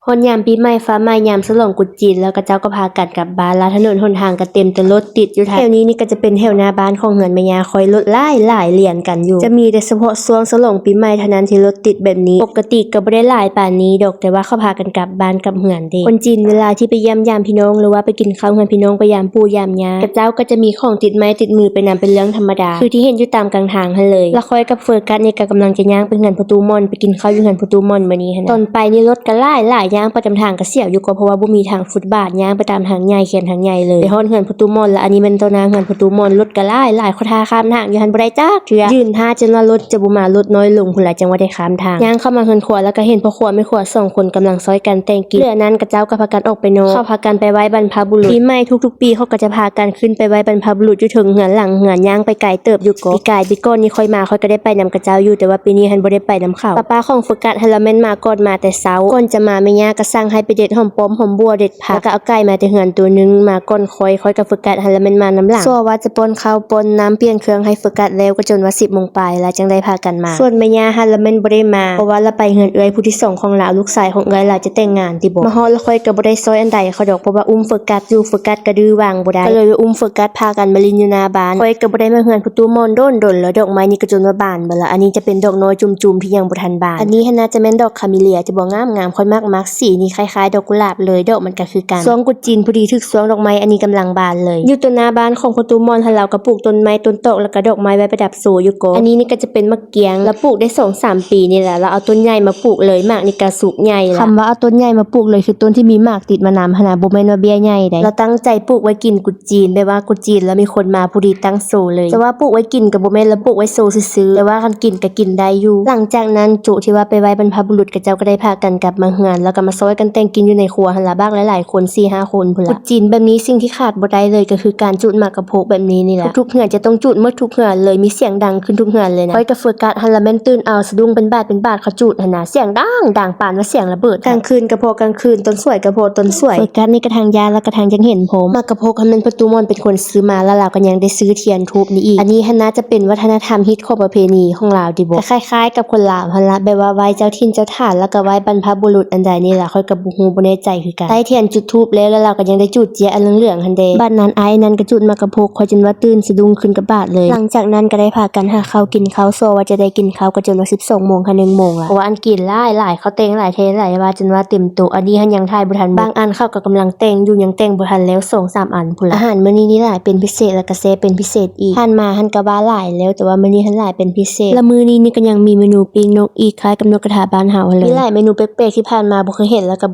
ຮອດຍາມປີໃໝ່ຟ້າໃໝ່ ຍາມສະຫຼອງກຸດຈີນ ແລ້ວເຂົາເຈົ້າກໍພາກັນກັບບ້ານ ແລ້ວຖະໜົນຫົນທາງກໍເຕັມແຕ່ລົດຕິດຢູ່. ແຖວນີ້ນີ້ກໍຈະເປັນແຖວໜ້າບ້ານຂອງເຮືອນແມ່ຍ່າ ຂ້ອຍລົດຫຼາຍໆລຽນກັນຢູ່ ຈະມີແຕ່ສະເພາະຊ່ວງສະຫຼອງປີໃໝ່ເທົ່ານັ້ນທີ່ລົດຕິດແບບນີ້. ປົກກະຕິກໍບໍ່ໄດ້ຫຼາຍປານນີ້ດອກ ແຕ່ວ່າເຂົາພາກັນກັບບ້ານກັບເຮືອນເດ້. ຄົນຈີນເວລາທີ່ໄປຢ້ຽມຢາມພີ່ນ້ອງ ຫຼືວ່າໄປກິນເຂົ້າເຮືອນພີ່ນ້ອງ ໄປຢາມປູ່ຢາມຍ່າ ເຂົາເຈົ້າກໍຈະມີຂອງຕິດໄມ້ຕິດມືໄປນຳ ເປັນເລື່ອງທຳມະດາ ຄືທີ່ເຫັນຢູ່ຕາມກາງທາງຫັ້ນເລີຍ. ແລ້ວຂ້ອຍກັບໂຟກັສນີ້ກໍກຳລັງຈະຍ່າງໄປເຮືອນພໍ່ຕູ້ມ່ອນ ໄປກິນເຂົ້າຢູ່ເຮືອນພໍ່ຕູ້ມ່ອນມື້ນີ້ຫັ້ນນະ. ຕອນໄປນີ້ລົດກໍຫຼາຍໆ ຍ່າງໄປຕາມທາງກໍສຽວຢູ່ກໍ ເພາະວ່າບໍ່ມີທາງຟຸດບາດ ຍ່າງໄປຕາມທາງໃຫຍ່ ແຄມທາງໃຫຍ່ເລີຍ. ໄປຮອດເຮືອນພໍ່ຕູ້ມ່ອນແລ້ວ ອັນນີ້ແມ່ນຕໍ່ໜ້າເຮືອນພໍ່ຕູ້ມ່ອນ ລົດກໍຫຼາຍໆ ເຂົາຖ້າຂ້າມທາງຢູ່ຫັ້ນບໍ່ໄດ້ຈັກເທື່ອ ຢືນຖ້າຈົນວ່າລົດຈະບໍ່ມາ ລົດນ້ອຍລົງພຸ້ນລະ ຈັ່ງວ່າໄດ້ຂ້າມທາງ. ຍ່າງເຂົ້າມາເຮືອນຄົວ ແລ້ວກໍເຫັນພໍ່ຄົວແມ່ຄົວສອງຄົນກຳລັງຊ່ອຍກັນແຕ່ງກິນ. ເຫຼືອນັ້ນເຂົາເຈົ້າກໍພາກັນອອກໄປນອນ ເຂົາພາກັນໄປໄຫວ້ບັນພະບຸລຸດ. ປີໃໝ່ທຸກໆປີເຂົາກໍຈະພາກັນຂຶ້ນໄປໄຫວ້ບັນພະບຸລຸດຢູ່ເທິງເຮືອນຫຼັງເຮືອນ ຍ່າງໄປໄກເຕີບຢູ່ກໍ. ປີກາຍປີກ່ອນນີ້ຂ້ອຍມາ ຂ້ອຍກໍໄດ້ໄປນຳເຂົາເຈົ້າຢູ່ ແຕ່ວ່າປີນີ້ຫັ້ນບໍ່ໄດ້ໄປນຳເຂົາ. ປ້າໆຂອງໂຟກັສຫັ້ນລະແມ່ນມາກ່ອນ ມາແຕ່ເຊົ້າ. ກ່ອນຈະມາແມ່ຍ່າກໍສັ່ງໃຫ້ໄປເດັດຫອມປ້ອມຫອມບົ່ວ ເດັດຜັກ ແລ້ວກໍເອົາໄກ່ມາແຕ່ເຮືອນໂຕໜຶ່ງ ມາກ່ອນຂ້ອຍ. ຂ້ອຍກັບໂຟກັສຫັ້ນລະແມ່ນມານຳຫຼັງ. ຊົ່ວວ່າຈະປ້ອນເຂົ້າປ້ອນນ້ຳ ປ່ຽນເຄື່ອງໃຫ້ໂຟກັສແລ້ວ ກໍຈົນວ່າສິບໂມງປາຍແລ້ວ ຈັ່ງໄດ້ພາກັນມາ. ສ່ວນແມ່ຍ່າຫັ້ນລະແມ່ນບໍ່ໄດ້ມາ ເພາະວ່າລາວໄປເຮືອນເອື້ອຍຜູ້ທີສອງຂອງລາວ ລູກຊາຍຂອງເອື້ອຍລາວຈະແຕ່ງງານຕິບໍ. ມາຮອດແລ້ວຂ້ອຍກໍບໍ່ໄດ້ຊ່ອຍອັນໃດເຂົາດອກ ເພາະວ່າອຸ້ມໂຟກັສຢູ່ ໂຟກັສກໍດື້ວາງບໍ່ໄດ້ ກໍເລີຍໄປອຸ້ມໂຟກັສພາກັນມາຫຼິ້ນຢູ່ໜ້າບ້ານ. ຂ້ອຍກໍບໍ່ໄດ້ມາເຮືອນພໍ່ຕູ້ມ່ອນດົນໆແລ້ວ ດອກໄມ້ນີ້ກໍຈົນວ່າບານເບິດລະ. ອັນນີ້ຈະເປັນດອກນ້ອຍຈຸ່ມໆທີ່ຍັງບໍ່ທັນບານ. ອັນນີ້ຫັ້ນນະຈະແມ່ນດອກຄາເມເລຍ ຈະບໍ່ງາມໆ ຂ້ອຍມັກມັກສີນີ້ ຄ້າຍໆດອກກຸຫຼາບເລີຍ ດອກມັນກໍຄືກັນ. ຊ່ວງກຸດຈີນພໍດີຖືກຊ່ວງດອກໄມ້ອັນນີ້ກຳລັງບານເລີຍ. ຢູ່ຕໍ່ໜ້າບ້ານຂອງພໍ່ຕູ້ມ່ອນຫັ້ນລາວກໍປູກຕົ້ນໄມ້ຕົ້ນຕອກ ແລ້ວກໍດອກໄມ້ໄວ້ປະດັບໂຊຢູ່ກໍ. ອັນນີ້ນີ້ກໍຈະເປັນໝາກກຽງ ລາວປູກໄດ້ສອງສາມປີນີ້ແຫຼະ ລາວເອົາຕົ້ນໃຫຍ່ມາປູກເລີຍ ໝາກນີ້ກໍສຸກໃຫຍ່ລະ. ຄຳວ່າເອົາຕົ້ນໃຫຍ່ມາປູກເລີຍ ຄືຕົ້ນທີ່ມີໝາກຕິດມານຳຫັ້ນນະ ບໍ່ແມ່ນວ່າເບ້ຍໃຫຍ່ໃດ. ລາວຕັ້ງໃຈປູກໄວ້ກິນກຸດຈີນ ແບບວ່າກຸດຈີນລະມີຄົນມາ ພໍດີຕັ້ງໂຊເລີຍ. ແຕ່ວ່າປູກໄວ້ກິນກໍບໍ່ແມ່ນລະ ປູກໄວ້ໂຊຊື່ໆ ແຕ່ວ່າຄັນກິນກໍກິນໄດ້ຢູ່. ຫຼັງຈາກນັ້ນໂຈະທີ່ວ່າໄປໄຫວ້ບັນພະບຸລຸດ ເຂົາເຈົ້າກໍໄດ້ພາກັນກັບມາເຮືອນ ແລ້ວກໍມາຊ່ອຍກັນແຕ່ງກິນຢູ່ໃນຄົວຫັ້ນລະ ບັກຫຼາຍໆຄົນ ສີ່ຫ້າຄົນພຸ້ນລະ. ກຸດຈີນແບບນີ້ສິ່ງທີ່ຂາດບໍ່ໄດ້ເລີຍກໍຄືການຈູດໝາກກະໂພກແບບນີ້ນີ້ລະ. ທຸກໆເຮືອນຈະຕ້ອງຈູດໝົດທຸກເຮືອນເລີຍ ມີສຽງດັງຂຶ້ນທຸກເຮືອນເລີຍນະ. ຂ້ອຍກັບໂຟກັສຫັ້ນລະແມ່ນຕື່ນເອົາສະດຸ້ງເປັນບາດເປັນບາດ ເຂົາຈູດຫັ້ນນະ ສຽງດັງ ດັງປານວ່າສຽງລະເບີດ. ກາງຄືນກໍພໍກາງຄືນ ຕອນສວຍກໍພໍຕອນສວຍ. ໂຟກັສນີ້ກໍທັງຢ້ານ ແລ້ວກໍທັງຢາກເຫັນພ້ອມ. ໝາກກະໂພກຫັ້ນແມ່ນພໍ່ຕູ້ມ່ອນເປັນຄົນຊື້ມາ ແລ້ວລາວກໍຍັງໄດ້ຊື້ທຽນທູບນີ້ອີກ. ອັນນີ້ຫັ້ນໜ້າຈະເປັນວັດທະນະທຳຮີດຄອງປະເພນີຂອງລາວຕິບໍ? ກໍຄ້າຍໆກັບຄົນລາວຫັ້ນລະ ແບບວ່າໄຫວ້ເຈົ້າຖິ່ນເຈົ້າຖານ ແລ້ວກໍໄຫວ້ບັນພະບຸລຸດອັນໃດນີ້ລະ ຂ້ອຍກໍບໍ່ຮູ້ບໍ່ແນ່ໃຈຄືກັນ. ໄຕ້ທຽນຈຸດທູບແລ້ວ ແລ້ວລາວກໍຍັງໄດ້ຈູດເຈ້ຍອັນເຫຼືອງໆຫັ້ນເດ້. ບາດນັ້ນອ້າຍນັ້ນກໍຈູດໝາກກະໂພກ ຂ້ອຍຈົນວ່າຕື່ນສະດຸ້ງຂຶ້ນກັບບາດເລີຍ. ຫຼັງຈາກນັ້ນກໍໄດ້ພາກັນຫາເຂົ້າກິນເຂົ້າ ຊົ່ວວ່າຈະໄດ້ກິນເຂົ້າກໍຈົນວ່າສິບສອງໂມງຫາໜຶ່ງໂມງລະ ເພາະວ່າອັນກິນຫຼາຍໆ ເຂົາແຕ່ງຫຼາຍແທ້ຫຼາຍວ່າຈົນວ່າເຕັມໂຕະ. ອັນນີ້ຫັ້ນຍັງຖ່າຍບໍ່ທັນເບິດ ບາງອັນເຂົາກໍກຳລັງແຕ່ງຢູ່ ຍັງແຕ່ງບໍ່ທັນແລ້ວ ສອງສາມອັນພຸ້ນລະ. ອາຫານມື້ນີ້ນີ້ຫຼາຍເປັນພິເສດ ແລ້ວກໍແຊບເປັນພິເສດອີກ. ຜ່ານມາຫັ້ນກໍວ່າຫຼາຍແລ້ວ ແຕ່ວ່າມື້ນີ້ຫັ້ນຫຼາຍເປັນພິເສດ. ລະມື້ນີ້ນີ້ກໍຍັງມີເມນູປີ້ງນົກອີກ ຄ້າຍກັບນົກກະທາບ້ານເຮົາຫັ້ນເລີຍ. ມີຫຼາຍເມນູແປກໆທີ່ຜ່ານມາບໍ່ເຄີຍເຫັນ ແລ້ວກໍ